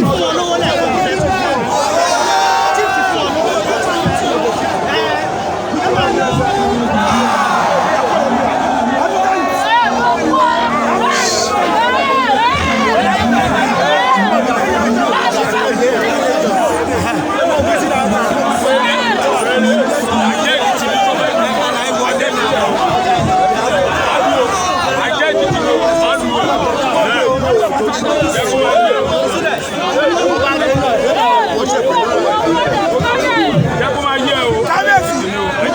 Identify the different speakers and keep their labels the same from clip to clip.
Speaker 1: Ti fún wọn lówó lẹ́ẹ̀kan, kò fẹ́ tún fún wọn. Chief ti fún wọn lówó. Ẹ máa lọ.
Speaker 2: Jẹ́ kó máa yé o.
Speaker 3: Kábíyèsí.
Speaker 2: Jẹ́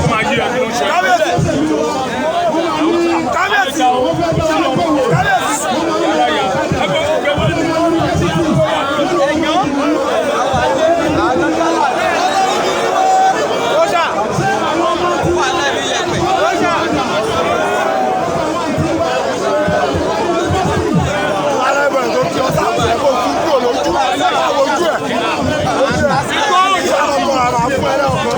Speaker 2: kó máa yé ẹ kí ló ń ṣe.
Speaker 3: Kábíyèsí. Kábíyèsí. Kábíyèsí. Alábẹ̀rẹ̀ tó kí ọ sáà fẹ́ kó kú kúrò lójú àwọn ojú ẹ̀. Ojú ẹ̀. Ìyá ọkọ̀ àrà fún ẹ lọ́kọ̀.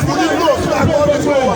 Speaker 3: Fún ní kúrò kí wàá gbọ́ ọdún tí mo wà.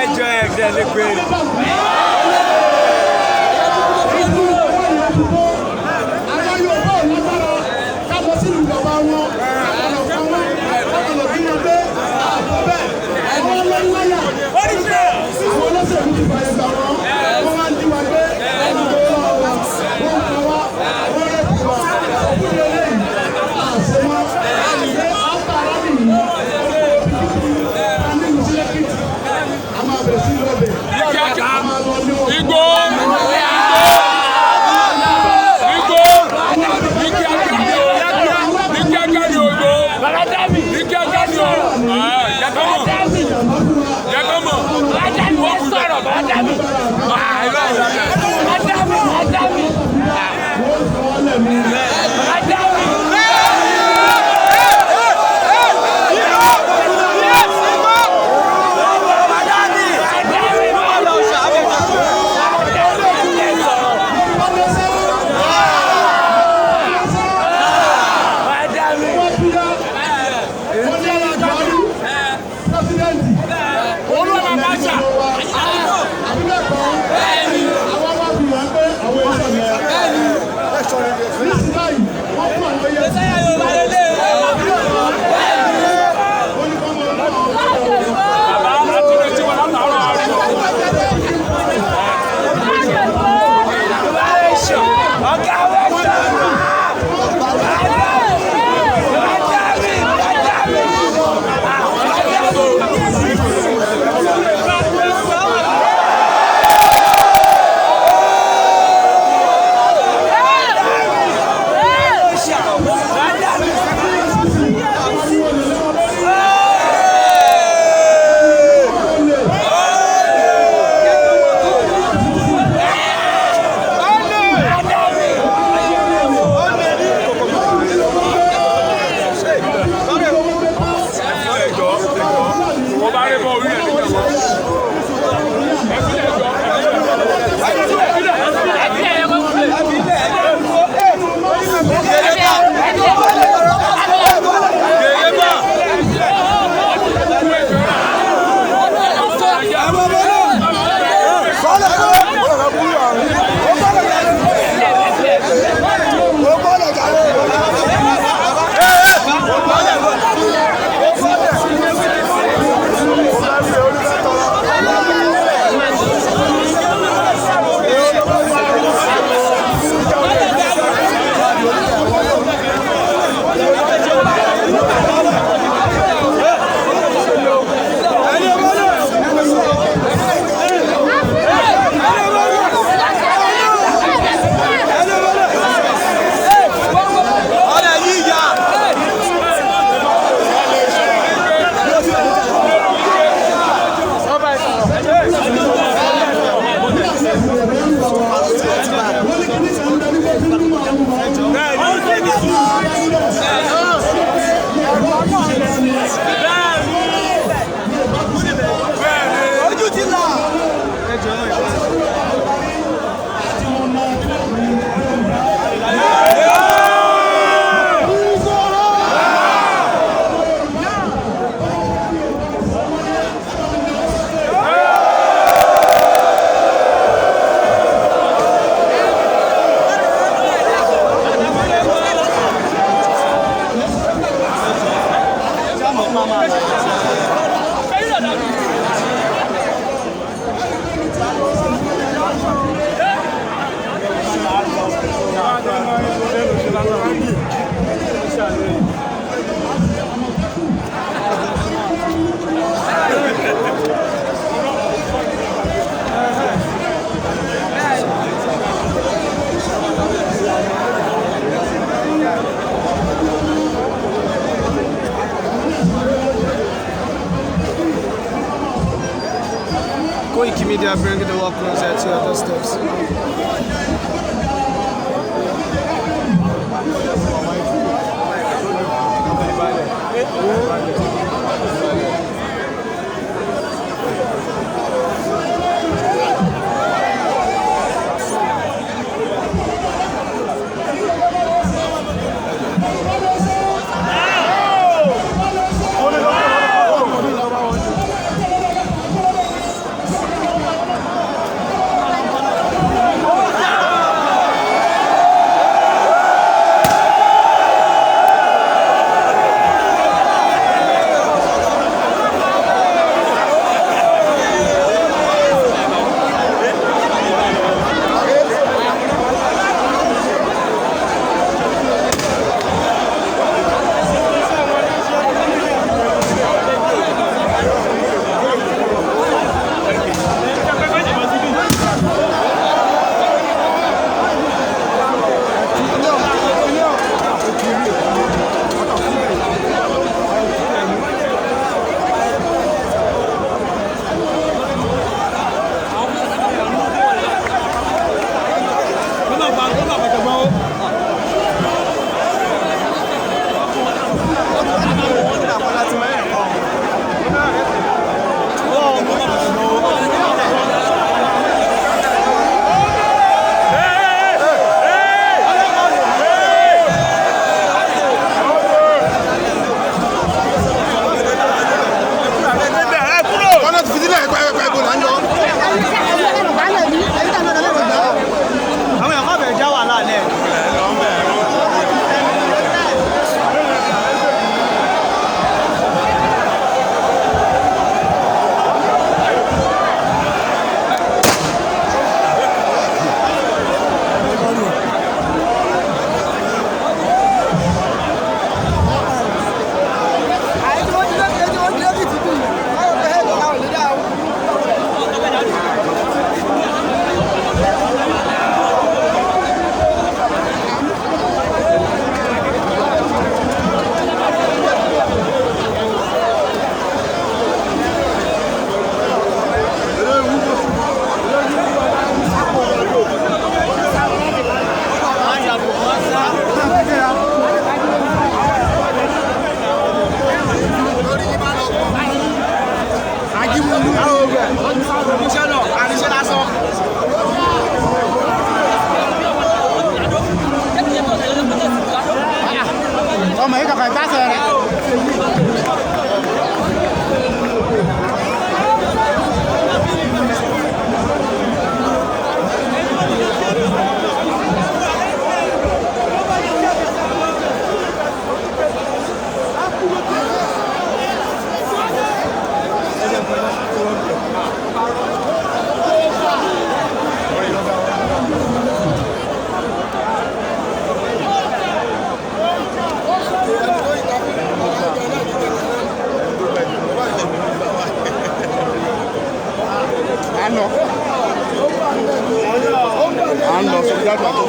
Speaker 4: Ẹjọ ẹ lè pé.
Speaker 5: Àwọn Yorùbá ò lágbára ká lọ sílùú bàbá wọn, ká lọ fún wọn, ká lọ kí wọn gbé àbọ̀ bẹ́ẹ̀. Àwọn ọlọ́láyà, àwọn olóṣèlú ti fàyè gbà wọ́n, wọ́n máa ń jí wa gbé, wọ́n ń gbé lọ́wọ́ wa, wọ́n ń pa wá, wọ́n rẹ̀ kú wa. Fún eléyìí, àṣemọ́, ṣé áfà arábì yìí, a ní ìlú sílẹ̀kìtì, a máa bẹ̀rẹ̀ sí lọ́bẹ̀, a máa lọ ní wọn.
Speaker 2: Igbó. Igbó. Ní kíákíá ni o. Ní kíákíá ni o Igbó. Ní kíákíá ni o. Jẹ́ kó mọ̀. Jẹ́ kó mọ̀. Wọ́n kú sọ̀rọ̀. Bàbá àti retí wọn látàárọ̀ àárọ̀.
Speaker 1: Koiki Media bringing the work closer to your doorsteps.
Speaker 3: Ọ̀nà ti fi sílẹ̀ ẹ̀kọ́ ẹ̀kọ́ ẹ̀kọ́ là ń lọ.
Speaker 1: Àwọn èèyàn kọ́ bẹ̀rẹ̀ já wàhálà lẹ̀.
Speaker 3: Ọmọ yìí kankan ìtàsẹ̀ rẹ̀. À ń lọ. À ń lọ sórí dájú àtọ.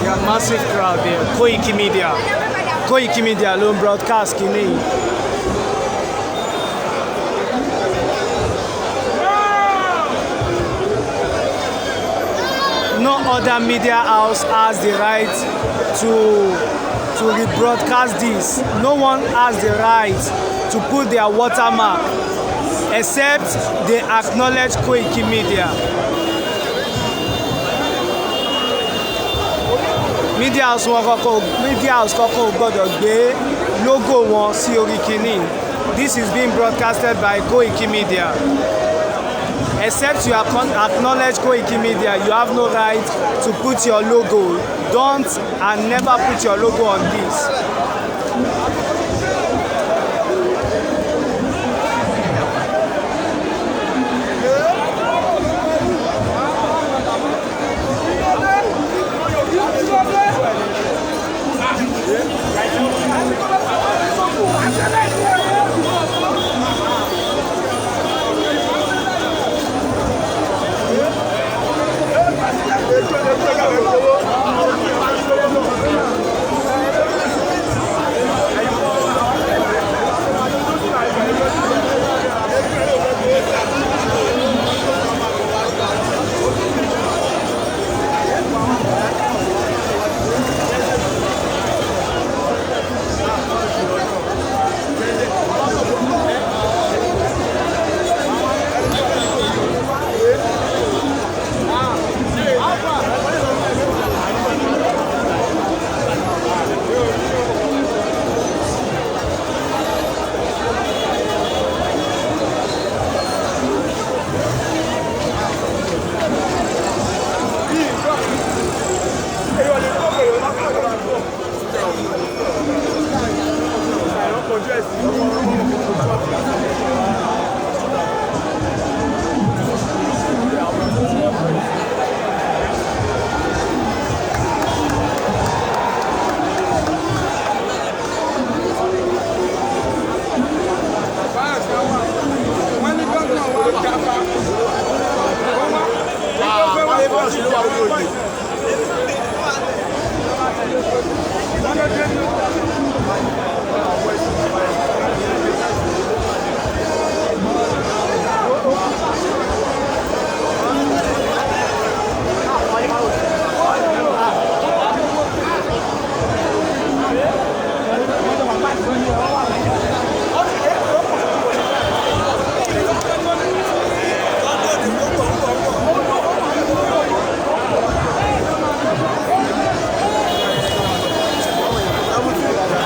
Speaker 1: Yeah, massive crowd there. Koiki Media. Koiki Media ló ń broadcast kìíní yìí. No other media house has the right to rebroadcast this. No one has the right to put their watermark except they acknowledge Koiki Media. Media house wọn kọ́kọ́, media house kọ́kọ́ ò gbọ́dọ̀ gbé logo wọn sí orí kínní. This is being broadcasted by Koiki Media. Except you acknowledge Koiki Media, you have no right to put your logo. Don't and never put your logo on this.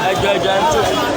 Speaker 4: Ẹjọ ẹjọ ẹni tó.